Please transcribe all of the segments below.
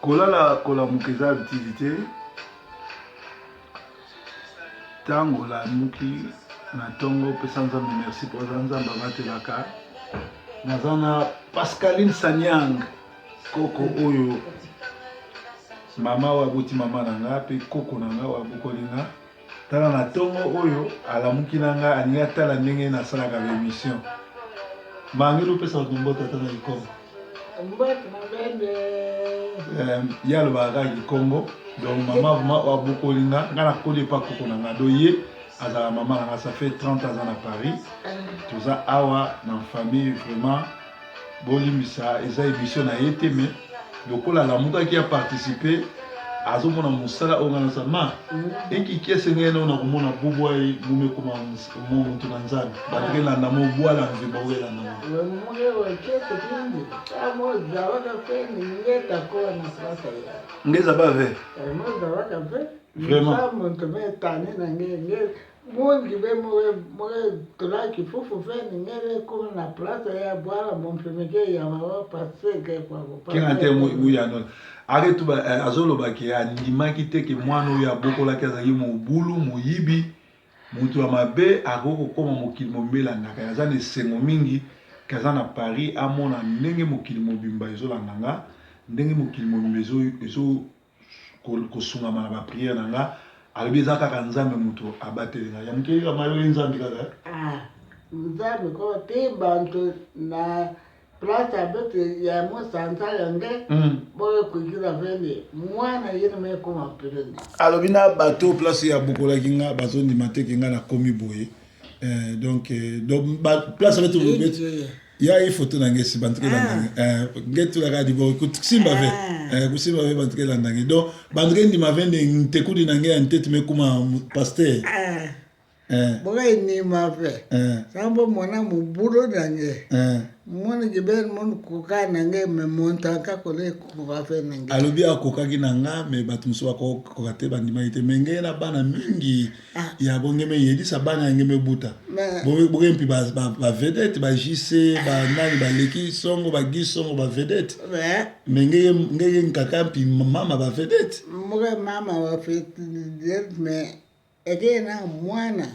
Kolala kolamuka eza habitude te. Ntango olamuki na ntongo, pesa Nzambe merci mpo aza Nzambe abatelaka. Naza na Pascaline Sanyang, koko oyo mama oyo aboti mama na nga mpe koko na nga oyo abokoli nga. Tala na tongo oyo alamuki na nga alingi atala ndenge nasalaka ba emission. Mangeli opesa bato mbote ata na kikongo. Mbote na bende. Eh, ye alobaka kaka kikongo donc mama vraiment oyo abokoli nga nga nakoli epa koko na nga donc ye azalaka mama na nga ça fait 30 ans aza na Paris toza awa na famille vraiment Bolimbisa eza emission na ye te mais lokola alamukaki a participer azomona mosala oyo ngai nasala ma ekiki esengeli nao na komona bubwa ye mumekoma moto na nzambe bato kelanda mo bwala mvimba okelanda mo ngeza bave vraiment. Mungi be muke muke tula kifufu feni ngele kuma na place ya bwala mumpimike ya wawa paseke kwa ko Kinga te muyano ake tuba eh, azoloba ke andimaki te ke mwana oyo abokolaki azalaki mobulu moyibi moto ya mabe akoki kokoma mokili mobimba elandaka ye aza na esengo mingi ke aza na Paris amona ndenge mokili mobimba ezolanda nga ndenge mokili mobimba ezo, ezo kosungama na ba prière na nga alobi eza kaka nzambe moto abateli nga ya moke kaka mayo ye nzambe kaka eh? Ah, nzambe ko te bantu na place abeti ya mosanza yange boye kuikila vende mwana yene mekoma pelende alobi na bato place ya bokolaki nga bazondima te ke nga nakomi boye eh, donc, eh, donc ba, place abeti ya ye photo na nge si bantu ke landa nge ah. eh, nge tula kaka diboko kusimba ve ah. eh, kusimba ve bantu ke landa nge donc bantu ke ndima ve nde ntekudi na nge ya ntete me kuma pasteur ah. eh. Boka inima ve sambo mona mobulu na nge mona jibe mon koka na nge me montaka kole koka fe na nge alobi akokaki na nga me bato mosusu bakokoka te bandimaki te me nge na bana mingi Ah. Ya bonge me yelisa bana yange me buta. Boke mpi ba ba, ba vedette ba JC ba nani ba leki songo ba gi songo ba vedette. Me ngeye ngeye nkaka mpi mama ba vedette. Muke mama ba vedette me eke na mwana.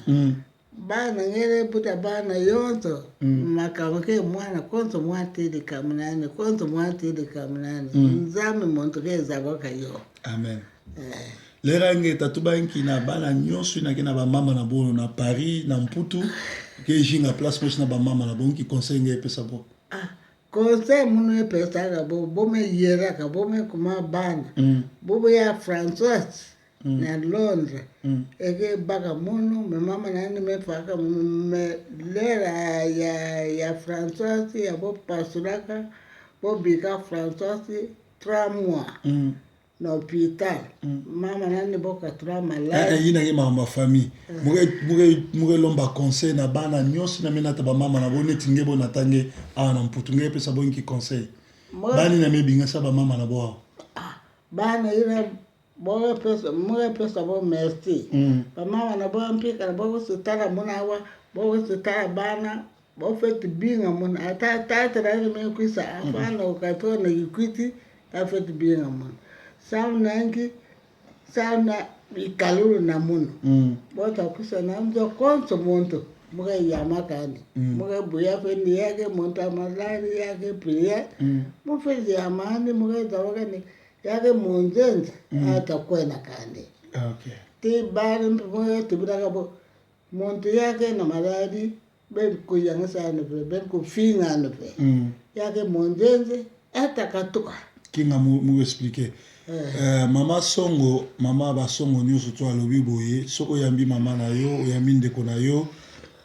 Bana ngere buta bana yonso makambo ke mwana konso mwatili kamunani konso mwatili kamunani nzambe muntu ke zaboka yo. Amen. Eh. Lera nge tatuba nki na bana nyonso inake na bamama na bono na Paris na Mputu ke jinga place mosi na bamama na bongi conseil nge epesa bo. Ah, conseil munu epesaka bo bomeyelaka bomekuma bana boboya Françoise na Londres eke baka munu me mama nani mefaka munu me lera ya ya Françoise ya bopasulaka bobika Françoise 3 mois na hopital mama nani boka trois malade eh, eh, yina ke makambo ya famille muke lomba conseil na bana nyonso na menata bamama na bo neti nge bo natange awa na mputu nge epesa bonki conseil bani na mebingasa bamama na bo awa ah, bana ina bokepesa mukepesa bo merci bamama na bo mpika na bokositala muna awa bokositala bana bofeti binga muna ata tata nani mekwisa afana ukatona kikwiti afeti binga muna saunangi sauna ikalulu na munu botakwisa na nzo konso muntu mukeyamakani mukebuya fendi yake muntu amalali yake priya mufezi yamani mukezawakani yake munzenza atakwena kandi Okay. ti bana mutibulaka bo muntu yake na maladi ben kuyangisana pe ben kufingana pe yake munzenze atakatuka Kinga mu expliquer. Eh. Mama Songo, mama ba Songo nyonso to alobi boye, soki oyambi mama na yo, oyambi ndeko na yo,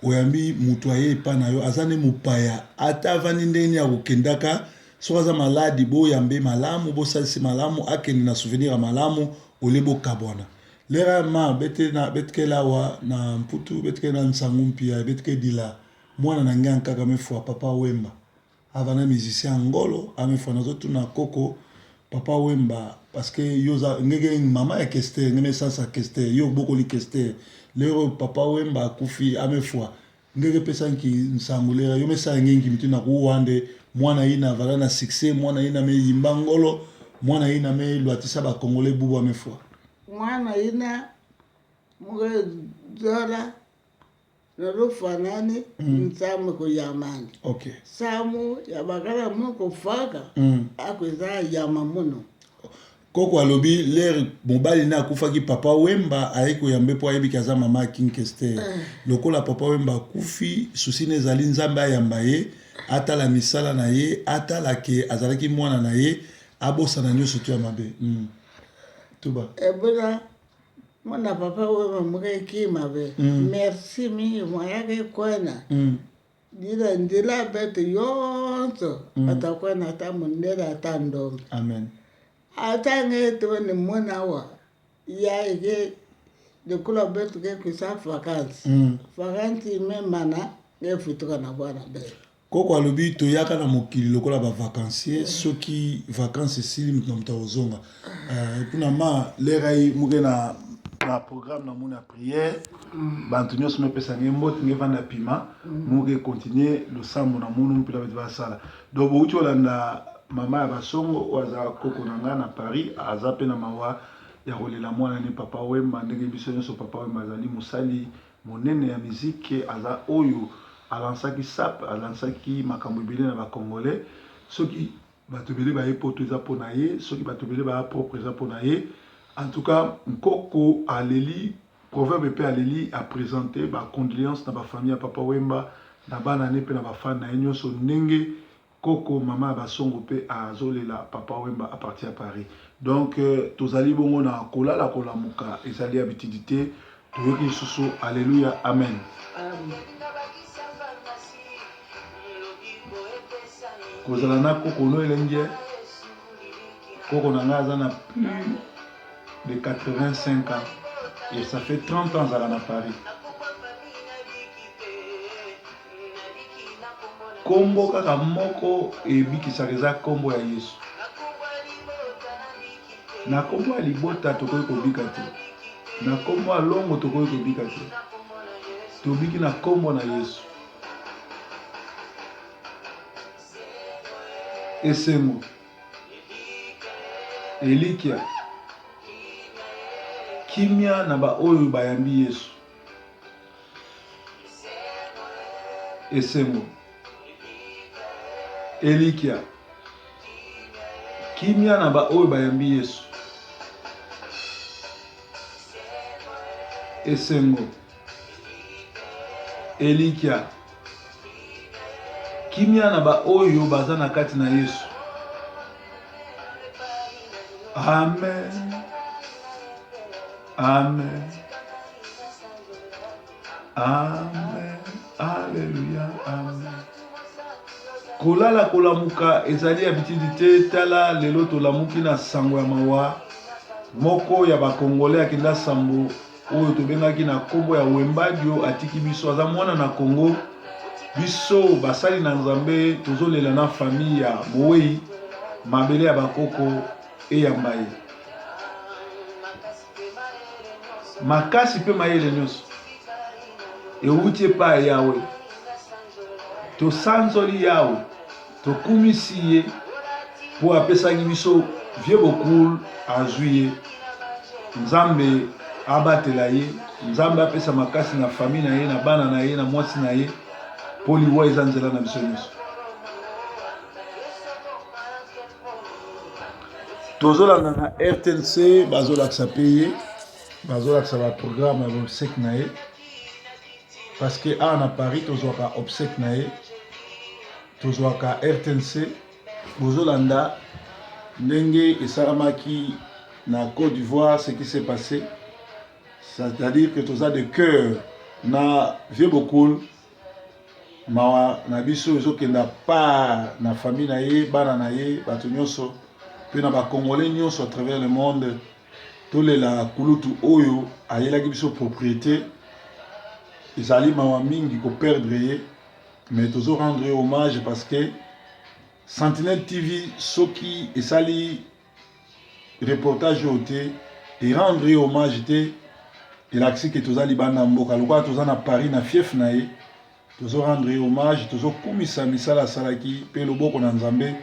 oyambi moto aye epa na yo, aza nde mopaya, ata avandi ndenge nini akokendaka, soki aza maladi boyambe malamu, bosalisi malamu, akende na souvenir ya malamu, olie bokabwana. Lera ma bete na betkela awa na Mputu, betkela na Nsangu Mpia, betke dila mwana na ngai nkaka mefua papa Wemba. Avanda musicien ya ngolo amefua nazotuna koko papa Wemba parce que yo oza ngeke mama ya Kester ngeme sasa Kester yo obokoli Kester lero papa Wemba akufi amefua ngeke pesa nki nsango lera yo mesala nge nki mtu na kuwande mwana ina avala na succès mwana ina meyimba ngolo. Mwana ina me lwatisa ba congolais bubu ame fwa. Mwana ina muke zola na lufanani nsamu kuyamani. Samu ya bakala mu kufaka akuza yama muno. Koko alobi l'heure mobali ne akufaki papa wemba aye koyamba ye po ayebi ke aza mama ya king kester. Lokola papa wemba akufi souci ne ezali nzambe ayamba ye atala misala na ye atala ke azalaki mwana na ye abosana nioso tout ya mabe. Tuba. Ebola mwana papa wemba muke kima be. Merci mingi mwayake kwena. Dila ndila bete yonso ata kwena ata mundele ata ndombe. Amen. Ata nge to ni mona wa ya ke likula betu ke kusa vacances. Vacances me mana nge futuka na bwana be. Koko alobi toyaka na mokili lokola ba vacancier soki vacances esili moto na moto akozonga. Epuna ma lera yi muke na na programme na mona prière bantu nyonso mepesa nge mbote nge vanda pima muke continuer losambo na munu mpila betu basala. Donc bouti olanda mama ya basongo oyo aza koko na nga na Paris aza pe na mawa ya kolela mwana ne papa Wemba ndenge biso nyonso papa Wemba azali mosali monene ya musique aza oyo alansaki sap alansaki makambo ebele na ba congolais soki bato ebele baye poto eza mpo na ye soki bato ebele baya propre eza mpo na ye en tout cas nkoko aleli proverbe mpe aleli a presente ba condoléances na ba famille ya papa Wemba na bana ne mpe na ba fan na ye nyonso ndenge Koko mama ya basongo pe azolela papa wemba a partir ya Paris donc tozali bongo na kolala kolamuka ezali habitude te toyoki lisusu alleluia amen. Kozala na koko no elengi koko na ngai aza na plus de 85 ans et ça fait 30 ans azala na Paris. Kombo kaka moko ebikisaka eza kombo ya Yesu. Na kombo ya libota tokoki kobika te. Na kombo ya longo tokoki kobika te. Tobiki na kombo na Yesu. Esengo, elikia, kimia na baoyo bayambi Yesu. Esengo, elikya, kimia na baoyo bayambi Yesu. Esengo, elikya, kimia na baoyo baza na kati na Yesu. Amen. Amen. Amen. Alleluia. Amen. Kolala kolamuka ezali habitude te. Tala lelo tolamuki na sango ya mawa moko ya ba Congolais akenda sambo oyo tobengaki na kombo ya Wembadio atiki biso, aza mwana na Congo. Biso basali na Nzambe tozolela na famille ya mowei, mabele ya bakoko eyamba ye. Makasi mpe mayele nyonso ewuti epai ya Yawe. Tosanzoli Yawe, tokumisi ye mpo apesaki biso Vieux Bokul, azwi ye. Nzambe abatela ye, Nzambe apesa makasi na famille na ye, na bana na ye, na mwasi na ye, mpo liwa eza nzela na biso nyonso. Tozolanda na RTNC, bazolakisa pe ye, bazolakisa ba programme ya obsèque na ye, parce que awa na Paris tozwaka obsèque na ye, tozwaka RTNC. Bozolanda ndenge esalamaki na Côte d'Ivoire, ce qui s'est passé, c'est-à-dire que toza de cœur na Vieux Bokul. Mawa na biso ezokenda par na famille na ye, bana na ye, bato nyonso pe na ba Congolais nyonso à travers le monde. Tolela kulutu oyo ayelaki biso propriété. Ezali mawa mingi ko perdre ye, mais tozo rendre ye hommage parce que Sentinelle TV soki esali reportage oyo te e rendre ye hommage te, elakisi ke toza libanda mboka. Lokola toza na Paris na fief na ye, tozo rendre ye hommage, tozo kumisa misala asalaki pe loboko na Nzambe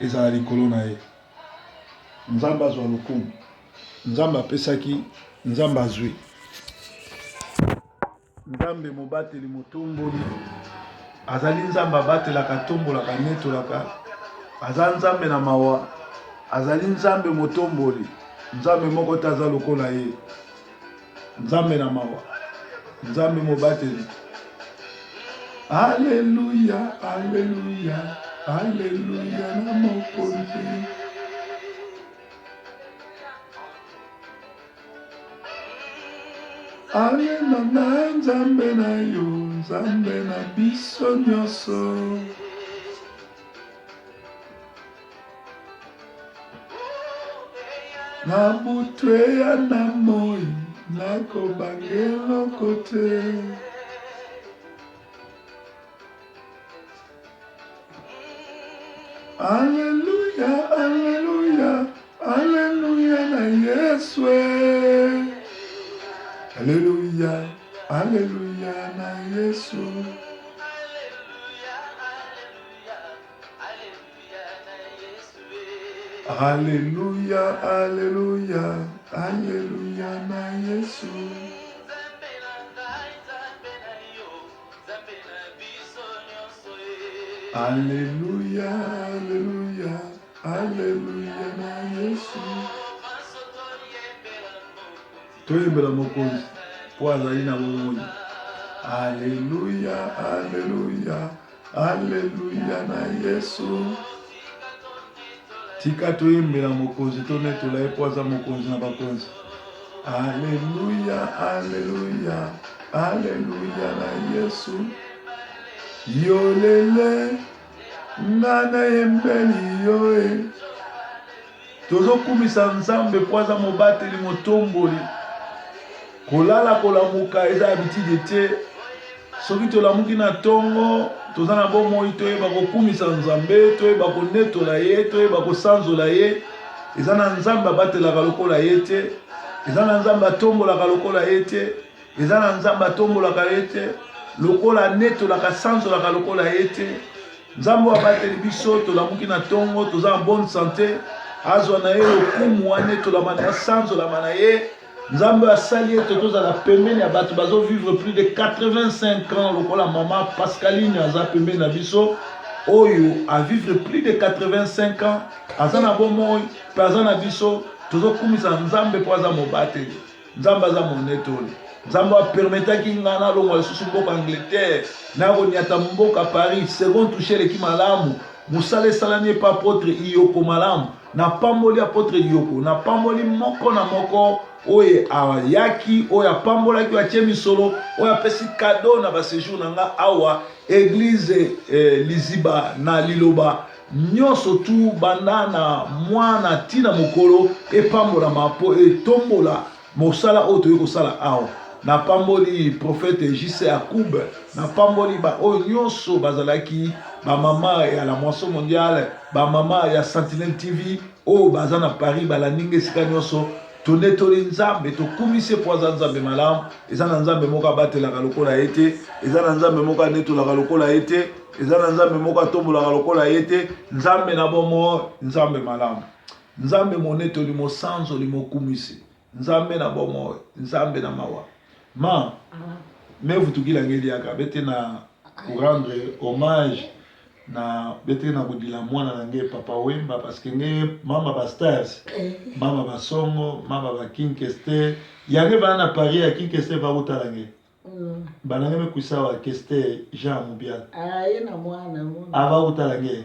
ezala likolo na ye. Nzambe azwa lokumu. Nzambe apesaki, Nzambe azwi. Nzambe mobateli motomboli azali Nzambe abatelaka, atombolaka, anetolaka. Aza Nzambe na mawa, azali Nzambe motomboli. Nzambe moko te aza lokola ye. Nzambe na mawa, Nzambe mobateli. Aleluya, aleluya, aleluya na mokonzi. Alela na Nzambe na yo, Nzambe na biso nyonso. Na butu eya na moi, nakobanga eloko te. Alleluia, alleluia, alleluia na Yesu. Alleluia, alleluia na Yesu. Alleluia, alleluia, alleluia na Yesu. Alleluia, alleluia, alleluia na Yesu. Toyembela mokonzi mpo azali na bomoi. Alleluia, alleluia, alleluia na Yesu. Tika toyembela mokonzi, tonetola ye mpo aza mokonzi na bakonzi. Alleluia, alleluia, alleluia na Yesu. Yolele nga nayembeli yo e. Tozokumisa Nzambe mpo aza mobateli motomboli. Kolala kolamuka eza habitude te. Soki tolamuki na tongo, toza na bomoi, toyeba kokumisa Nzambe, toyeba konetola ye, toyeba kosanzola ye. Eza na Nzambe abatelaka lokola ye te. Eza na Nzambe atombolaka lokola ye te. Eza na Nzambe atombolaka ye te. Lokola anetolaka, asanzolaka lokola ye te. Nzambe oyo abateli biso, tolamuki na tongo, toza na bonne sante, azwa na ye lokumu, anetolama na ye, asanzolama na ye. Nzambe asali ete tozala pembeni ya bato bazo vivre plus de 85 ans lokola mama Pascaline aza pembeni na biso oyo a vivre plus de 85 ans aza na bomoi mpe aza na biso. Tozokumisa Nzambe mpo aza mobateli, Nzambe aza monetoli. Nzambe apermetaki nga nalongwa lisusu mboka Angleterre nakoniata mboka Paris, second touche eleki malamu, mosala esalami epa apotre Iyoko malamu. Napamboli apotre Iyoko, napamboli moko na moko oyo ayaki, oyo apambolaki, oyo atie misolo, oyo apesi kado na basejour na nga awa eglise liziba na liloba nyonso tu banda na mwana ti na mokolo epambolama mpo etombola mosala oyo toyei kosala awa. Napamboli prophète JC Akub, napamboli ba oyo nyonso bazalaki ba mama ya la moisson mondiale, ba mama ya Sentinelle TV oyo baza na Paris, balandi nga esika nyonso. Tonetoli Nzambe, tokumisi ye mpo aza Nzambe malamu. Eza na Nzambe moko abatelaka lokola ye te, eza na Nzambe moko anetolaka lokola ye te, eza na Nzambe moko atombolaka lokola ye te. Nzambe na bomoi, Nzambe malamu, Nzambe monetoli, mosanzoli, mokumisi, Nzambe na bomoi, Nzambe na mawa. Ma mevutukila ngeliaka bete na rendre hommage na bete na kodila mwana na nge Papa Wemba, parce que nge mama ba stars, mama ba songo, mama ba King Kester yange bana na Paris ya King Kester va kotala nge bana nge mekuisa wa Kester Jean Mubiala aye na mwana mwana ava kotala nge.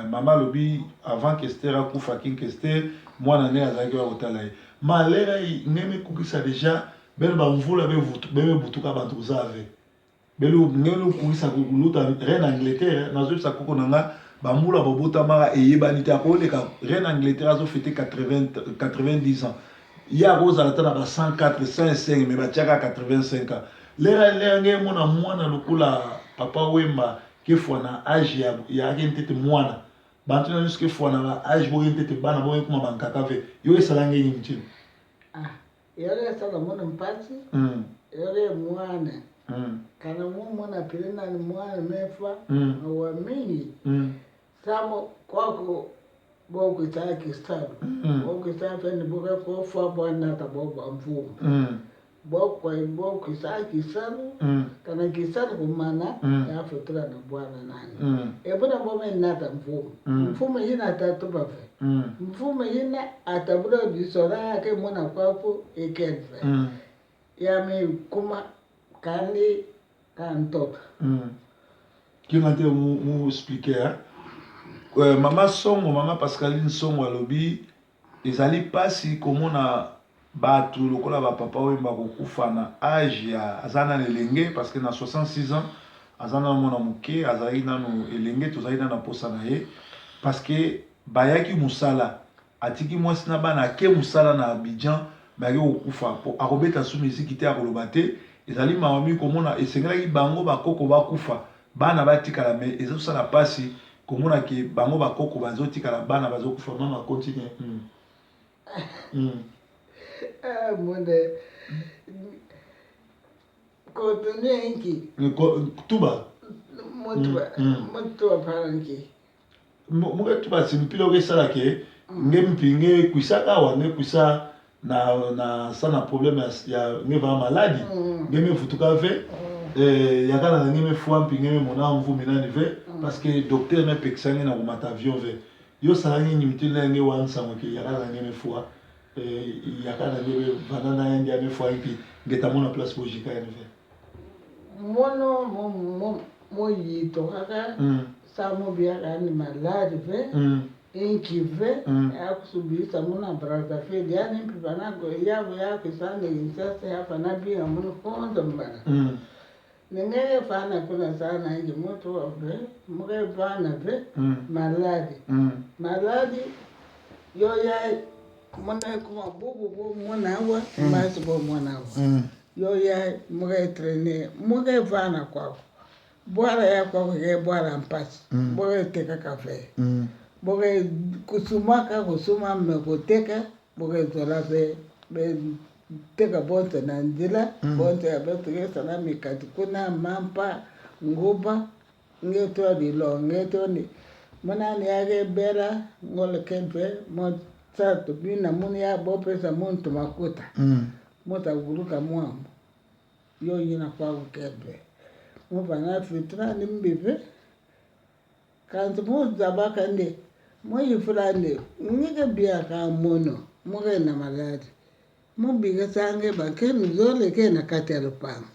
Mama alobi avant Kester akufa, King Kester mwana ne azalaki wa kotala ye. Ma lera nge mekukisa deja beno bamvula bebe butuka bantu kuzave belo nge lokukisa kuluta reine Angleterre. Nazoyebisa koko na nga bambula bobotamaka eyebani te, akoleka reine Angleterre azofete 80 90 ans, ye akozala ata na ba 104 105, mais batiaka 85 ans. Lera lera nge mona mwana lokola Papa Wemba kefwa na age ya ake ntete mwana bantu na nyonso kefwa na ba age boke ntete bana boke kuma bankaka ve yo esala nge nini mtino? Ah, yole esala mona mpasi. Yole mwana kana mu mwana pili nani mwana mefa wa mingi. Samo kwako. Bokwisa kisalu. Bokwisa feni boke kofa bwanata bobwa mvumu. Bokwa bokwisa kisalu. Kana kisalu kumana yafutura na bwana nani. Ebona bome nata mvumu. Mvumu yina tatu bafe. Mvumu yina atabula bisola yake mona kwaku ikenfe. Yami kuma kandi kantoka. Kinga te mu expliquer hein. Mama Songo, mama Pascaline Songo alobi ezali pasi komona bato lokola ba papa Wemba kokufa na age ya aza nanu elenge parce que na 66 ans aza nanu mwana moke, azalaki nanu elenge, tozalaki nanu na posa na ye parce que bayaki mosala, atiki mwasi na bana ake mosala na Abidjan, bayaki kokufa po akobeta su miziki te, akoloba te. Ezali mawa mingi komona, esengelaki bango bakoko bakufa bana batikala, mais ezosala pasi komona ke bango bakoko bazotikala bana bazokufa. Mama continue. Ah, monde continue inki Tuba. Mutuba mutuba paranki. Muke tuba simpila okesala ke nge mpi nge kwisaka awa nge kwisa na na sa na problème ya nge va maladi nge me futuka ve yakala na nge me fwa mpi nge me mona mvumi nani ve parce que docteur me pekisa nge na komata avion ve yo sala nge nyimti na nge wa nsango ke yakala na nge me fwa yakala na nge me vana na nge me fwa mpi nge tamona place bojika ya ve. Mono mo mo mo yito kaka sa mo biaka ni maladi ve inki ve akusubisa muna Brazzaville yani mpi bana yabo yakusana insasa yafana bia muno konzo mbana. Ningeke fana kuna sana inji mutu ve muke fana ve maladi. Maladi yo ya muna kuma bubu bo muna wa masi bo muna wa. Yo ya muke traine muke fana kwako. Bwala ya kwako ke bwala mpasi. Boke teka kafe. Boke kusumaka kusuma me kuteka boke zola fe be teka bonse na nzela bonse ya betu sana mikati kuna mampa nguba ngeto lilo ngeto ni muna ni yake bela ngole kempe mo tatu bina muni ya bopesa muntu makuta. Muta guluka mwambo yo yina kwako kempe. Mufana fitra ni mbipe kanti muzabaka nde muyifula nde ngike bia ka mono muke na maladi mubika sange bake nzole ke na kati ya lupango.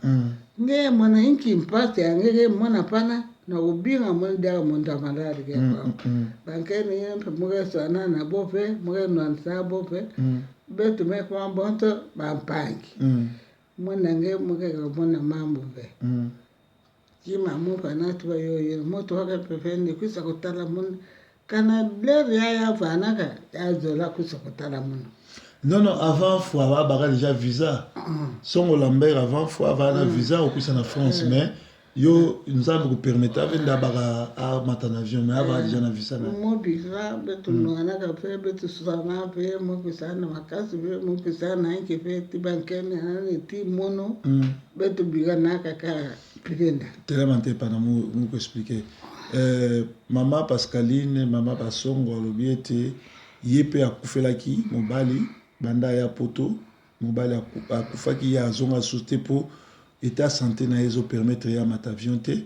Nge mona inki mpasi yange ke mona pana na kubinga mona dia muntu maladi ke kwako. Banke ni mpe muke swana na bope muke nwansa bope betu me kwa bonto bampangi. Mona nge muke mona mambo be. Kima mupa na tuba yo yo moto waka pefeni kusa kutala mun kana leri ya ya vanaka ya zola kusa kutala mun. Non non, avant faut avoir bara déjà visa. Songo Lambert avant faut avoir na visa okusa na France, mais yo nzambe ko permettre avenda bara a mata na avion, mais avoir déjà na visa na. Mo bisa betu nwana ka fe betu susana fe mo kusana makasi fe mo kusana inki fe tibankene hani ti mono betu biga na kaka pigenda. Telema te pana mu ko expliquer. Mama Pascaline, mama Basongo alobi ete ye pe akufelaki mobali banda ya poto, mobali akufaki ye azonga susu te po état santé na ye ezopermettre ye amata avion te,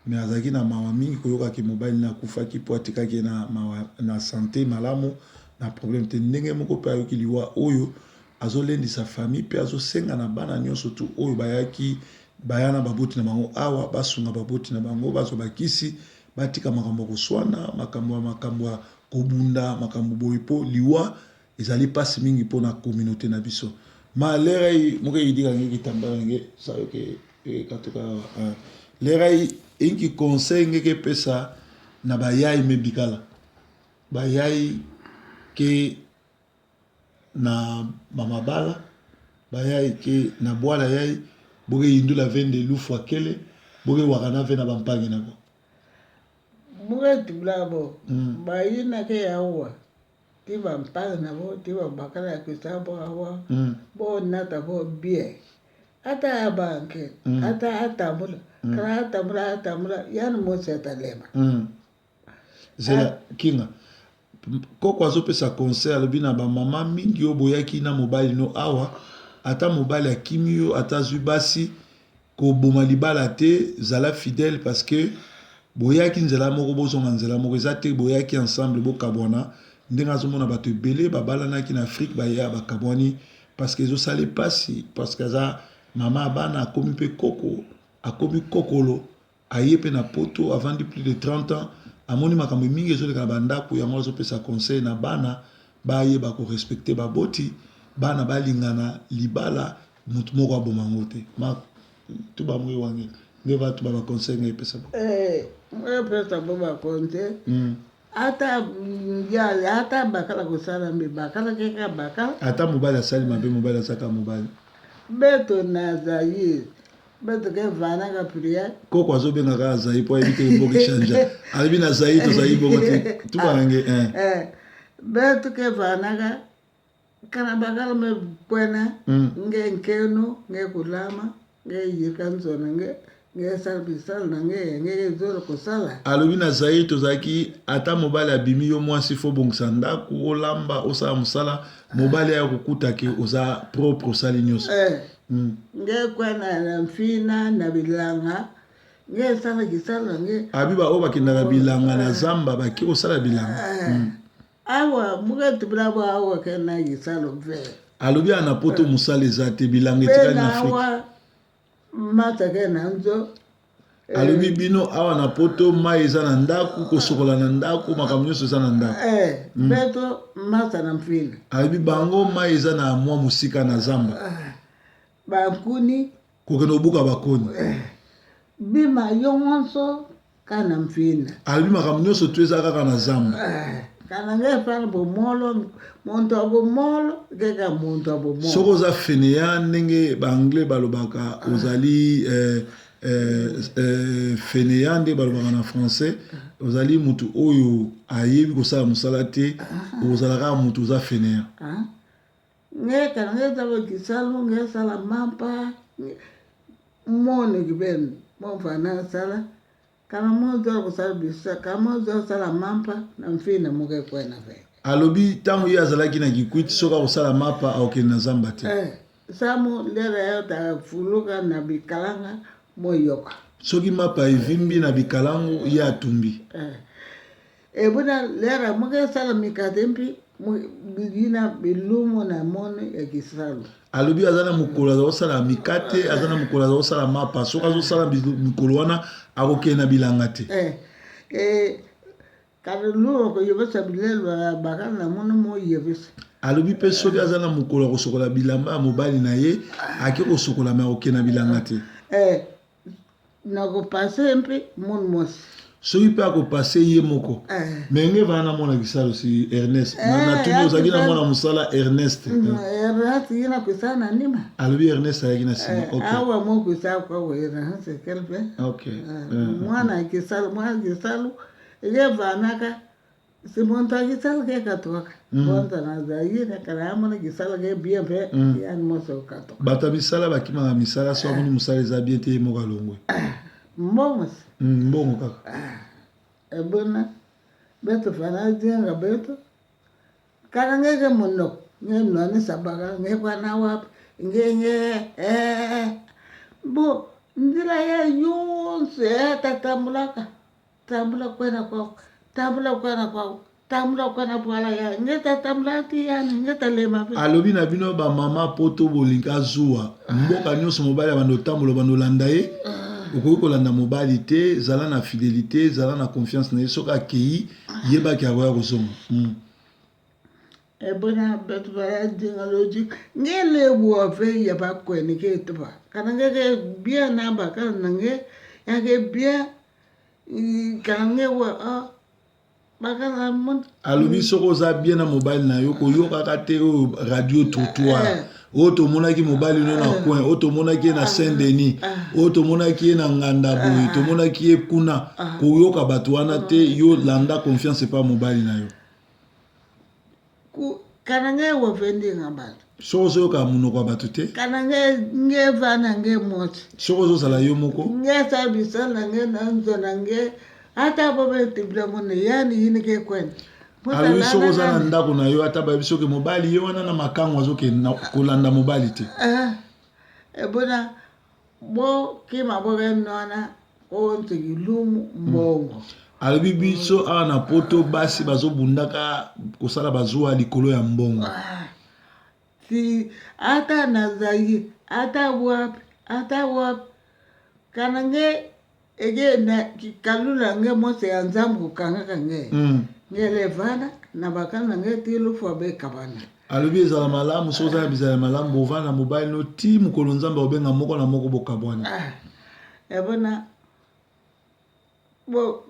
mais azalaki na mawa mingi koyokaki mobali na akufaki po atikaki ye na mawa na santé malamu na problème te. Ndenge moko mpe ayoki liwa oyo azolendisa famille mpe azosenga na bana nyonso tu oyo bayaki baya na baboti na bango awa basunga baboti na bango bazwa bakisi batika makambo ya koswana makambo ya makambo ya kobunda makambo boye po liwa ezali mpasi mingi mpona communauté na biso. Ma lere moke yidika nge kitambala nge sayo ke katuka lere inki conseil nge ke pesa na bayai mebikala bayai ke na mamabala bayai ke na bwala yai boke yindula vende lufu akele boke wakana ve na bampangi nabo. Muke tubula bo bayina ke yawa ti bampangi nabo ti babakala ya kusa bo awa bo nata bo bien ata abanke ata atambula kala atambula atambula yani mosi atalema. Zela kinga. Koko azopesa conseil, alobi na bamama mingi oyo boyaki na mobali no awa, ata mobali akimi yo, ata azwi basi, koboma libala te, zala fidèle, parce que boyaki nzela moko, bozonga nzela moko. Eza te boyaki ensemble, bokabwana. Ndenge azomona bato ebele babalanaki na Afrique, baya bakabwani, parce que ezosala epasi, parce que aza mama ya bana, akomi mpe koko, akomi kokolo, aye mpe na Poto, avandi plus de 30 ans, amoni makambo mingi ezoleka na bandako. Yango azopesa conseil na bana bayeba korespecter baboti, bana balingana, libala motu moko aboma yango te. Ma tuba moi wange nde bato ba baconseil ngai epesa bo. Epesa bo baconseil. Ata ya ata bakala kosala mbe bakala keka bakala. Ata mobali asali mabe, mobali azaka mobali. Beto na Zaire, beto ke vanaka prière. Koko azobenga kaka Zaire mpo ayebi te mboka echangea. Alobi na Zaire tozali bongo te, tubanange. Beto ke vanaka kana bakala me kwena. Nge nkenu nge kulama nge yika nzona nge nge sala bisala na nge nge zola kosala. Alobi na Zaire tozalaki, ata mobali abimi yo, mwasi fo bongisa ndako, olamba, osala mosala, mobali aya kokuta ke oza propre, osali nyonso. Nge kwena na mfina na bilanga nge sala kisala nge. Abi baoyo bakendaka bilanga na zamba, bake kosala bilanga. Awa muketubila bo awa ke na kisalo ve. Alobi aya na Poto mosala eza te, bilanga mpe etikali na na Afrique. Awa mata ke na nzo. Alobi bino awa na Poto, mai eza na ndako, kosokola na ndako, makambo nyonso eza na ndako. Beto mata na mfina. Alobi bango mai eza na mwa mosika na zamba. Bankuni. Kokende kobuka bakoni. Bima yonso kana mfina. Alobi makambo nyonso to eza kaka na zamba. Kana nge fana bomolo, muntu ya bomolo keka muntu ya bomolo. Soki oza fainéant, ndenge baanglais balobaka, ozali fainéant, nde balobaka na français, ozali mutu oyo ayebi kosala mosala te, ozala kaka mutu oza fainéant. Ah. Nge kana nge zaba kisalu, nge sala mampa mone kibeni mofana sala kana mozola kosala bisa kana mozola sala mampa na mfina muke kwena ve. Alobi ntango ye azalaki na Kikwit, soki akosala mapa, akokende na zamba te. Samu lera yo ta fuluka na bikalanga moyoka. Soki mapa evimbi na bikalango, ye atumbi. Ebuna lera muke sala mikate mpi yina bilumu na mone ya kisalu. Alobi aza na mokolo aza kosala mikate, aza na mokolo aza kosala mapa. Soki azosala mikolo wana, akokende na bilanga te. Kana luo koyebisa bilelo ya bakala na mone moyebisa. Alobi mpe soki aza na mokolo ya kosokola bilamba ya mobali na ye, ake kosokola, me akokende na bilanga te. Nakopase mpe mone mosi. Soki mpe akopase ye moko. Me nge vana na mwana kisalo si Ernest. Natuni, ozalaki na mwana mosala Ernest? Ernest yina kusala na nima. Alobi Ernest ayaki na nsima. Ok. Awa mo kusala kwa Ernest kelpe. Ok. Mwana kisalu, mwana kisalu ye vanaka si muntu akisala ke katoka bonza na zaire kana amona kisala ke bien mpe yani moso katoka. Bato ya misala bakimaka misala. So amoni mosala eza bien te, ye moko alongwe. Mbongo si. Mbongo kaka. Ebona beto fana jenga beto kana ngeke monoko nge nwanisa baka nge kwana wapi nge nge bo nzela ya yonso yatatambulaka tambula kwena kwako, tambula kwena kwako, tambula kwena bwala ya nge tatambula ti yani nge talema pe. Alobi na bino bamama Poto, bolingi azuwa mboka nyonso, mobali ya bando otambola, bando olanda ye, okoki kolanda mobali te. Zala na fidélité, zala na confiance na ye. Soki akei, yebaki akoya kozonga. Ebona beto bayadinga loji nge lebuwa fe ya bakwene ke tuba kana nge ke bien na bakala na nge ya ke bien kana nge wa ah bakala mon. Alobi soki oza bien na mobali na yo, koyokaka te oyo radio trottoir, oyo tomonaki mobali no na coin, oyo tomonaki ye na Saint Denis, oyo tomonaki ye na nganda boye, tomonaki ye kuna. Koyoka bato wana te. Yo landa confiance epa mobali na yo. Kana nge wa fe ndinga bato. Soki ozoyoka monoko ya bato te. Kana nge nge vana nge mosi. Soki ozozala yo moko. Nge sabisa na nge na nzo na nge ata bobe tibila mone yani yini ke kwene. Alobi soki oza na ndako na yo, ata bayebi soki mobali ye wana na makango azokende, kolanda mobali te. Ebona bokima bokenwana konse kilumu mbongo. Alobi biso awa na Poto, basi bazobundaka kosala bazuwa likolo ya mbongo. Ti ata nazali ata wapi, ata wapi, kana nge eke na kalula nge mose ya Nzambe kokangaka nge nge levana na bakala na nge ti lufu bekabana. Alobi ezala malamu soki oza na bizala ya malamu, bovanda na mobali no ti mokolo Nzambe akobenga moko na moko, bokabwana. Ebona bo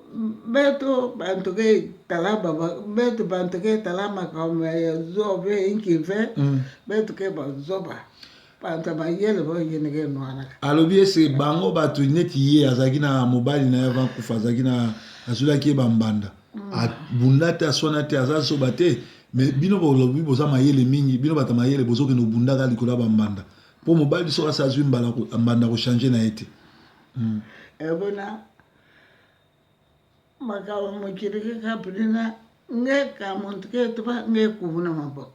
beto bantu ke tala baba beto bantu ke tala makambo ya zobe inkive beto ke bazoba bantu bayele boyini ke nwanaka. Alobi ese bango bato neti ye azalaki na mobali na ye avant kufa, azalaki na azwelaki ye bambanda, abunda te, aswana te, aza zoba te. Mais bino bolobi boza mayele mingi, bino bato mayele bozokende obundaka likolo ya bambanda, mpo mobali soki asi azwi mbanda, kochange na ye te. Ebona makambo mokili kaka pilina nge ka muntu ke tuba nge kubuna maboko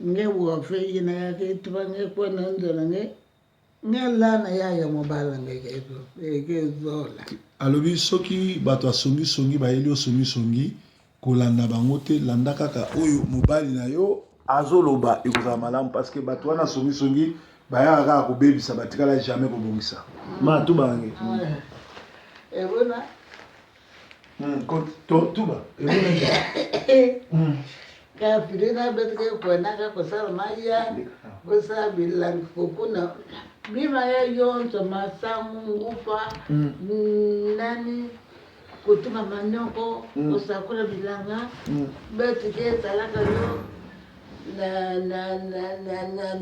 nge wafe yina yake tuba nge kwena nzola nge nge lana yaya mobala nge ke zola. Alobi soki bato ya songisongi bayeli yo songisongi, kolanda bango te, landa kaka oyo mobali na yo azoloba, ekozala malamu, parce que bato wana songisongi bayaka kaka kobebisa, batikala jamais kobongisa. Ma tubange. Ebona Tuba ebona. Kapilina beto ke kwenaka kosala maya, kosala bilangi, kokuna bima ya yonso, masangu, ngufa, nani, kotuma manoko, kosakola bilanga beto ke esalaka yo na na na na na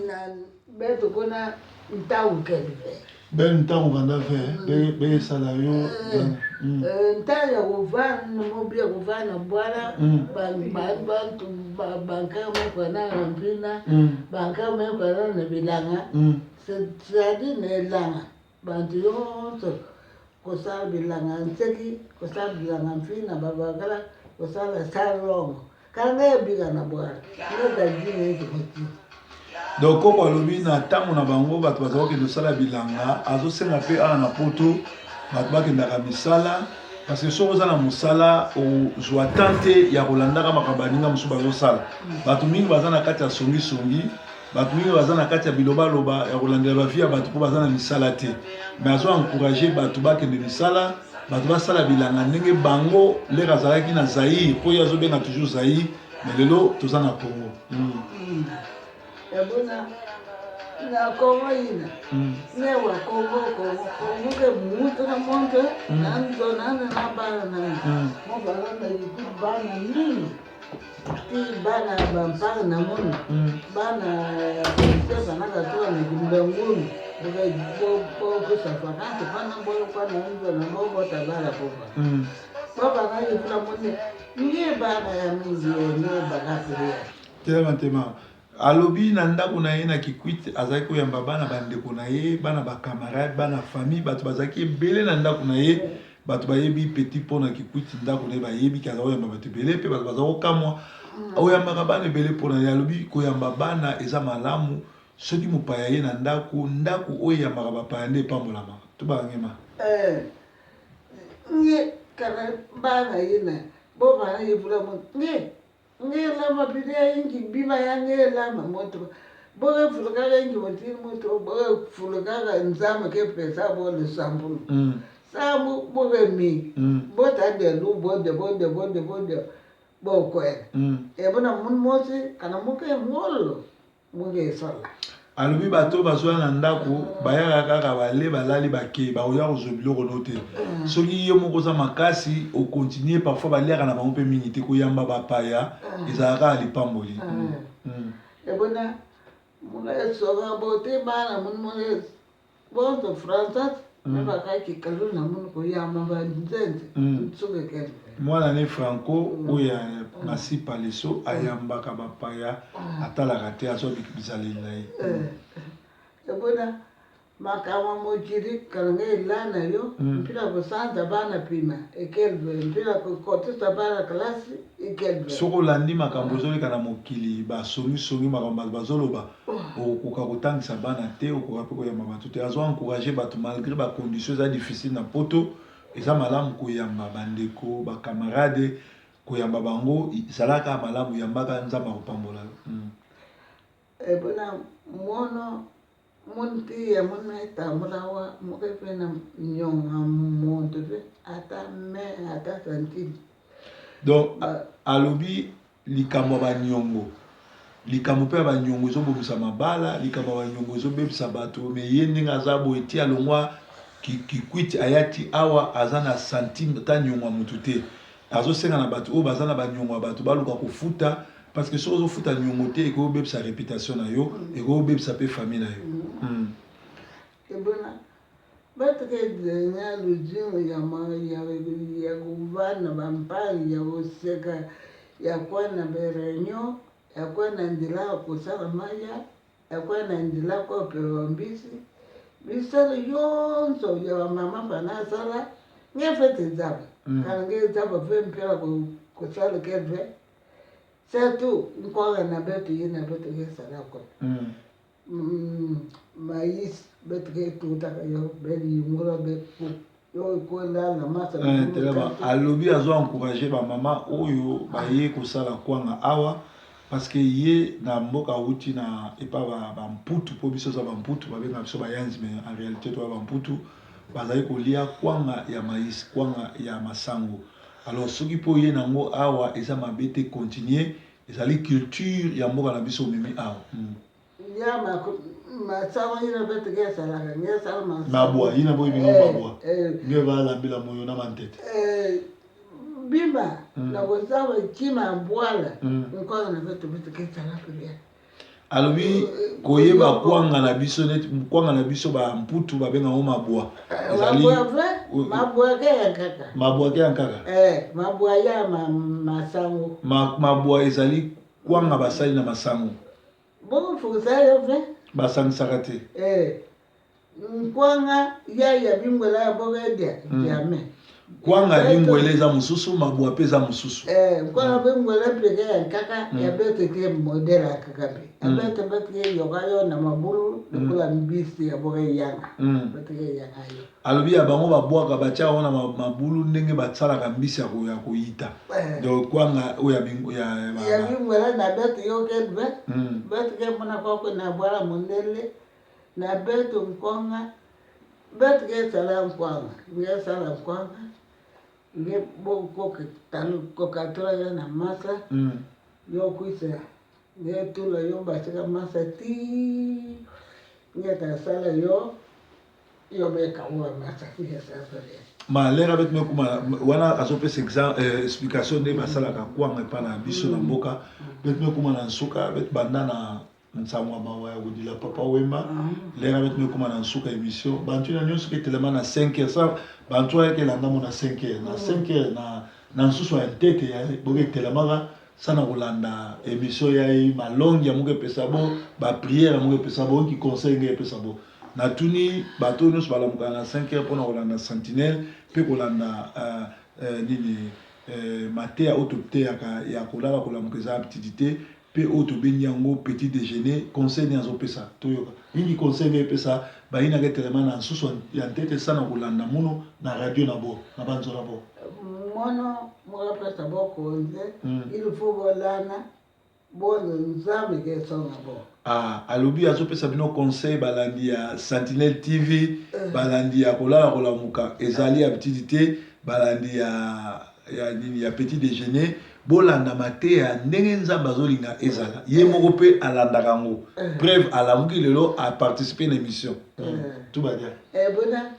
na beto kuna ntango kelve. Bele ntango kanda ve be esala yo. Ntango ya kovanda mobi ya kovanda bwala bantu bankama kwana na mpina, bankama kwana na bilanga, c'est-à-dire na elanga bantu nyonso kosala bilanga nseki, kosala bilanga mpina, babakala kosala salongo kanga ebika na bwala nge neti kotita. Donc koko alobi na ntango na bango bato baza kokende kosala bilanga, azosenga mpe awa na Poto bato bakendaka misala, parce que soki oza na mosala, ozwa temps te ya kolandaka makambo baninga mosusu bazosala. Bato mingi baza na kati ya songisongi, bato mingi baza na kati ya bilobaloba ya kolandela bavie ya bato mpo baza na misala te. Mais azo encourage bato bakende misala, bato basala bilanga ndenge bango lere azalaki na Zaire, mpo ye azobenga toujours Zaire, mais lelo toza na Congo. Yabona na Kongo yina ne wa Kongo, Kongo, Kongo ke mutu na muntu na nzona na bana na mo bana na yiku bana mingi ti bana bampaka na munu bana se bana katoka na kimbangunu bokusa vakansi pana bokwana nzona bobota bana boba bobana yikula mune nge bana ya mingi ne bakapilia. Telema tema. Alobi na ndako na ye na Kikwit azalaki koyamba bana bandeko na ye, bana bacamarade, bana famille, bato bazalaki ebele na ndako na ye. Bato bayebi Petit Pont na Kikwit, ndako na ye, bayebi ke aza koyamba bato ebele, mpe bato baza kokamwa oyambaka bana ebele mpona ye. Alobi koyamba bana eza malamu. Soki mopaya ye na ndako, ndako oyo eyambaka bapaya nde epambolamaka. To bangema. Nge kana bana yina bo bana yivula mo nge nge lama bilia ingi bima ya nge lama moto boke fulukaka ingi motini moto boke fulukaka Nzambe ke pesa bo lisambulu sambu boke mingi botande lu bode bode bode bode bokwela ebona munu mosi kana muke ngolo muke sola. Alobi bato bazwa na ndako bayaka kaka bale, balali, bake, bakoya kozwa biloko no te. Soki yo moko oza makasi, okontinue. Parfois baliaka na bango mpe mingi te. Koyamba bapaya ezalaka kaka lipamboli. Ebona muke soka bote bana munu muke bonso français me bakaki kalu na munu koyamba banzenze nsuke kende. Mwana ne Franco oyo ya Masipa Leso ayambaka bapaya, atalaka te, azwa bizaleli na ye. Ebona. Makambo ya mokili kalanga elana yo mpila kosanza bana pima ekelve mpila kokotisa bana kelasi ekelve. Soki olandi makambo ezoleka na mokili, basongisongi, makambo bato bazoloba, okokoka kotangisa bana te, okoka mpe koyamba bato te. Azo encourager bato malgre ba conditions eza difficile na poto, eza malamu koyamba bandeko, ba camarade, koyamba bango, zalaka malamu, yambaka, Nzambe akopambola yo. Ebona mono muntiya munetambulawa mukepena nyonga muntu ve ata me ata centime. Donc alobi likambo ya banyongo, likambo mpe ya banyongo ezobomisa mabala, likambo ya banyongo ezobebisa bato. Me ye ndenge aza boye ti alongwa Kikwit aya ti awa aza na centime ta nyongo ya motu te. Azosenga na bato oyo baza na banyongo ya bato baluka kofuta, parce que soki ozofuta nyongo te ekoki kobebisa reputation na yo, ekoki kobebisa mpe famille na yo. Ebona bato ke luzingu ya ya kovanda bampangi ya koseka ya kwana ba reunion ya kwana nzela ya kosala maya ya kwana nzela kopewa mbisi bisalo yonso ya bamama fana asala nge fete nzaba kana nge nzaba fe mpela kosala ke ve surtout nkwanga na beto ye na beto ke sala kona maïs beto ke tutaka yo beliyungula be yo kolala masa. Alobi azo encourager bamama oyo baye kosala kwanga awa, parce que ye na mboka awuti na epa bamputu, mpo biso oza bamputu, babenga biso bayanzi, mais en réalité toya bamputu, bazali kolia kwanga ya maïs, kwanga ya masango. Alors soki mpo ye nango awa eza mabe te, continue, ezali culture ya mboka na biso omemi awa. Ya masango yina beto ke salaka nge sala masango. Mabwa yina boyi bino mabwa nge balambela moyo na mantete. Bima na kozaba kima bwala nkwanga na beto beto ke sala pia. Alobi koyeba kwanga na biso neti kwanga na biso bamputu babenga yango mabwa. Ezali mabwa ke ya kaka. Mabwa ke ya kaka. Mabwa ya masango. Mabwa ezali kwanga basali na masango. Bokofukusa yo ve. Basangisaka te. Nkwanga ya ya bingwela ya bokedia jamais. Kwanga bingwele eza mosusu, mabwa mpe eza mosusu. Nkwanga bingwele mpeke ya nkaka ya bete te modele ya kaka mpe ya bete bete ke yoka yo na mabulu lokola mbisi ya boke yanga bete ke yanga yo. Alobi ya bango babwaka batia yango na mabulu ndenge basalaka mbisi ya koyita. Donc kwanga oyo ya bingwele na bete yo ke be bete ke mona kwako na bwala mondele na beto nkwanga beto ke sala nkwanga nge sala nkwanga nge kokatula yo na masa yo kwisa nge tula yo basika masa ti nge tasala yo yo bekawa masa nge sala. Ma lera beti mekuma wana azopesa explication nde basalaka kwanga epa na biso na mboka. Beti mekuma na nsuka beti banda na nsango ya mawa ya kodila Papa Wemba. Lera beti mekuma na nsuka émission bantu na nyonso ketelema na 5 heures sa bantu ayaki elanda mo na 5 heures na 5 heures na nsusu ya ntete ya boke etelemaka sana kolanda émission ya ye malongi ya moko epesa bo baprière ya moko epesa bo nki conseil nge epesa bo. Natuni bato nyonso balamukaka na 5 heures mpona kolanda Sentinelle mpe kolanda nini mateya oyo toteyaka ya kolala kolamuka eza aptitude mpe oyo tobengi yango petit déjeuner. Conseil nini azopesa toyoka mingi, conseil nini epesa bayinaka etelema na nsusu ya ntete sana kolanda muno na radio na bo na banzola bo. Mono mokapesa bokonze il faut bolana bono Nzambe ke songa bo. Ah, alobi azopesa bino conseil balandi ya Sentinelle TV, balandi ya kolala kolamuka ezali habitude te, balandi ya nini ya petit déjeuner, bolanda mateya ndenge Nzambe azolinga ezala ye moko mpe alandaka yango. Preuve, alamuki lelo aparticipe na émission. Tout va bien. Bona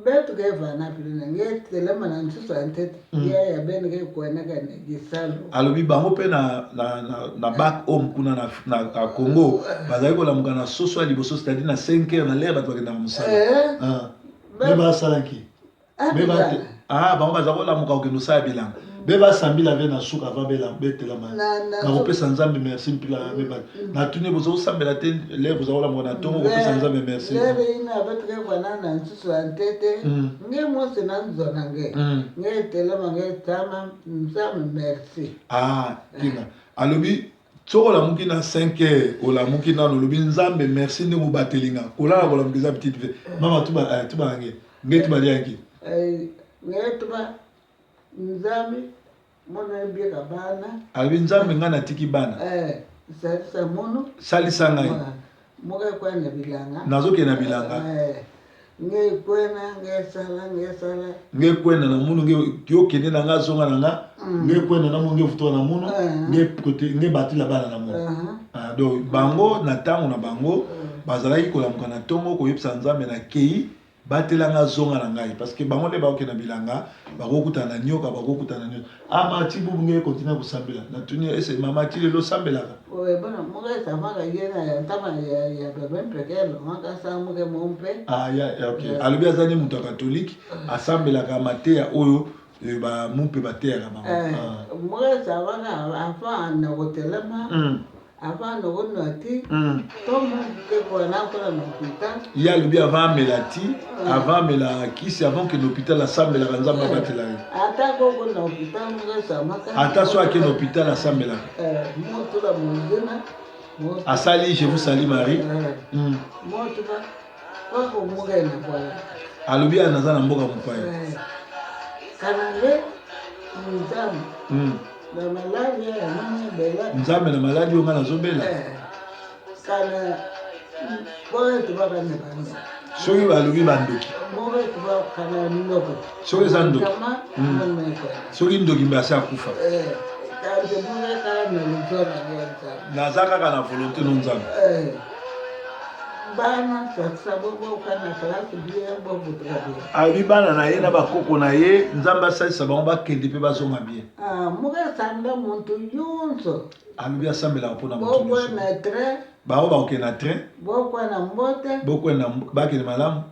beto ke vana pilina nge telema na nsusu ya ntete ya ya bene ke kwenaka na gisalo. Alobi bango mpe na back home kuna na Congo bazali kolamuka na soso ya liboso, c'est-à-dire na 5 heures na l'heure bato bakendaka mosala. Me basalaki bango baza kolamuka kokende kosala bilanga. Be basambila ve na suka avant bela betelama. Na kopesa Nzambe merci mpila na mibale. Na tuni bozo sambela te le bozo kola mona tongo kopesa Nzambe merci. Lere ina betike kwana na nsusu ya ntete. Nge mosi na nzona nge. Nge telema nge tama Nzambe merci. Ah, kinga. Alobi soki olamuki na 5 heures olamuki nano olobi Nzambe merci ndenge obateli nga. Kolala kolamuka eza petite vie. Mama tuba eh, tuba nge. Nge tuba liangi. Eh, nge tuba Nzambe mono ebieka bana. Alobi Nzambe ngai natiki bana. Eh, salisa mono. Salisa ngai. Moko ekwena na bilanga. Nazokende na bilanga. Eh, nge kwena nge sala nge sala. Nge kwena na munu nge yo kende na nga zonga na nga. Nge kwena na munu nge futoka na munu. Nge kote nge batila bana na munu. Ah, donc bango na tango na bango bazalaki kolamuka na tongo koyebisa Nzambe na kei Batela nga zonga na ngai parce que bango nde bakokende na bilanga bakokutana na nioka bakokutana na nioka ah ma ti bubu nge continue kosambela na tuni ese mama ti lelo osambelaka. Oye bona muke samaka ye na ya ntama ya ya bebe mpeke longaka sa muke mompe. Ah ya ya ok alobi aza nde moto ya catholique asambelaka mateya oyo ba mumpe bateyaka bango. Eh, muke samaka afa na kotelema. Avant nokonwa ti to moke kona kola na hôpital. Ye alobi avant amela ti, avant amela kisi, avant kende hôpital asambelaka Nzambe abatela ye. Ata koko na hôpital moke samaka. Ata so ake na hôpital asambelaka. Eh, moto la mozina. Asali je vous salue Marie. Moto ba koko moke na kwa. Alobi ana naza na mboka mopaya. Eh. Kanange Nzambe. Na maladi ya mama bela. Nzambe na maladi oyo nga nazobela. Eh, kana boye tubaka na bando. Soki balobi bandoki. Boye tubaka na ndoki. Soki eza ndoki. Soki ndoki mbe asi akufa. Eh, kandi boye kaka na luzona ya Nzambe. Naza kaka na volonté no Nzambe. Eh. Bana sakisa boboka na classe bien bobutuka bien. Alobi bana na ye na bakoko na ye Nzambe asalisa bango bakende mpe bazonga bien. Ah, mukasamba muntu yonso. Alobi asambelaka mpona moto nyonso. Bokwa na train. Bango bakokende na train. Bokwa na mbote. Bokwa na bakende malamu.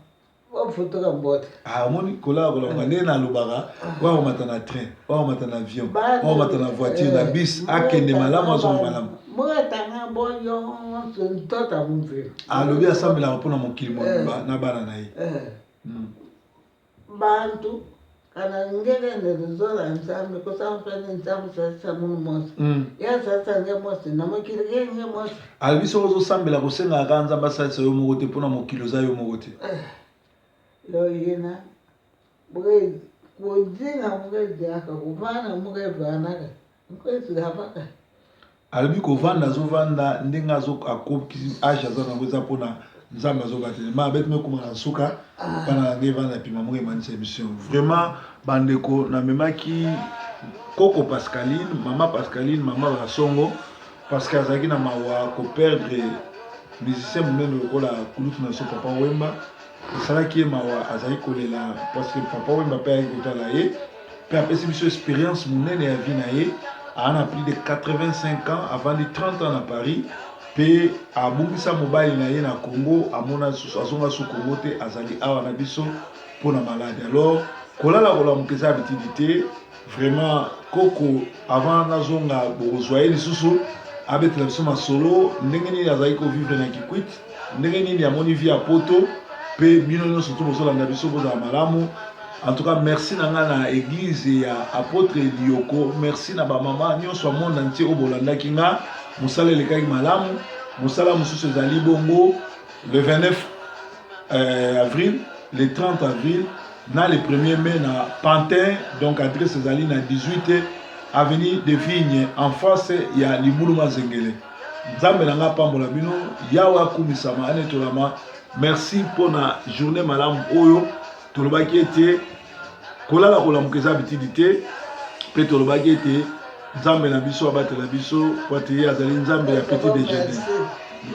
Bofutuka mbote. Ah, omoni kolala kolonga ndenge nalobaka oyo akomata na train, oyo akomata na avion, oyo akomata na voiture, na bus, akende malamu azonga malamu. Mukatanga bo yonso ntota mumvila. Alobi asambelaka mpona mokili mobimba na bana na ye. Bantu kana ngeke neluzola Nzambe kusamfene Nzambe salisa munu mosi ya salisa nge mosi na mokili ke nge mosi. Alobi soki ozosambela kosengaka kaka Nzambe asalisa yo moko te mpona mokili oza yo moko te. Yo yina muke kudzinga muke dzaka kuvana muke vanaka muke dzapaka. Alobi kovanda azovanda ndenge azo akoki age aza nango eza mpona Nzambe azobatela ma abeti mekoma na nsuka bana na ngai evanda pima moko emanisa émission vraiment bandeko namemaki koko Pascaline mama Pascaline mama Basongo parce que azalaki na mawa ko perdre musicien monene lokola kulutu na biso Papa Wemba esalaki ye mawa azalaki kolela parce que Papa Wemba mpe ayaki kotala ye mpe apesi biso experience monene ya vie na ye aa na plus de 85 ans avandi 30 ans na Paris mpe abungisa mobali na ye na Congo amona lisusu azonga su Congo te azali awa na biso mpo na maladi alors kolala kolamuka eza habitude te vraiment koko avant nazonga bokozwa ye lisusu abetela biso masolo ndenge nini azalaki kovivre na Kikwit ndenge nini amoni vie ya poto mpe bino nyonso to bozolanda biso bozala malamu en tout cas merci na ngai na église ya apôtre Lioko merci na bamama nyonso ya monde entier oyo bolandaki nga mosala elekaki malamu mosala mosusu ezali bongo le 29 avril le 30 avril na le 1er mai na Pantin donc adresse ezali na 18 avenue de Vigne en face ya Libulu Mazengele Nzambe na nga apambola bino Yawe akumisama anetolama merci mpona journée malamu oyo tolobaki ete kolala kolamuka eza bitidi te mpe tolobaki ete Nzambe na biso abatela biso po ete ye azali Nzambe ya petit déjeuner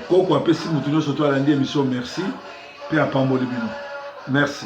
koko apesi moto nyonso to alandi émission merci mpe apamboli bino merci.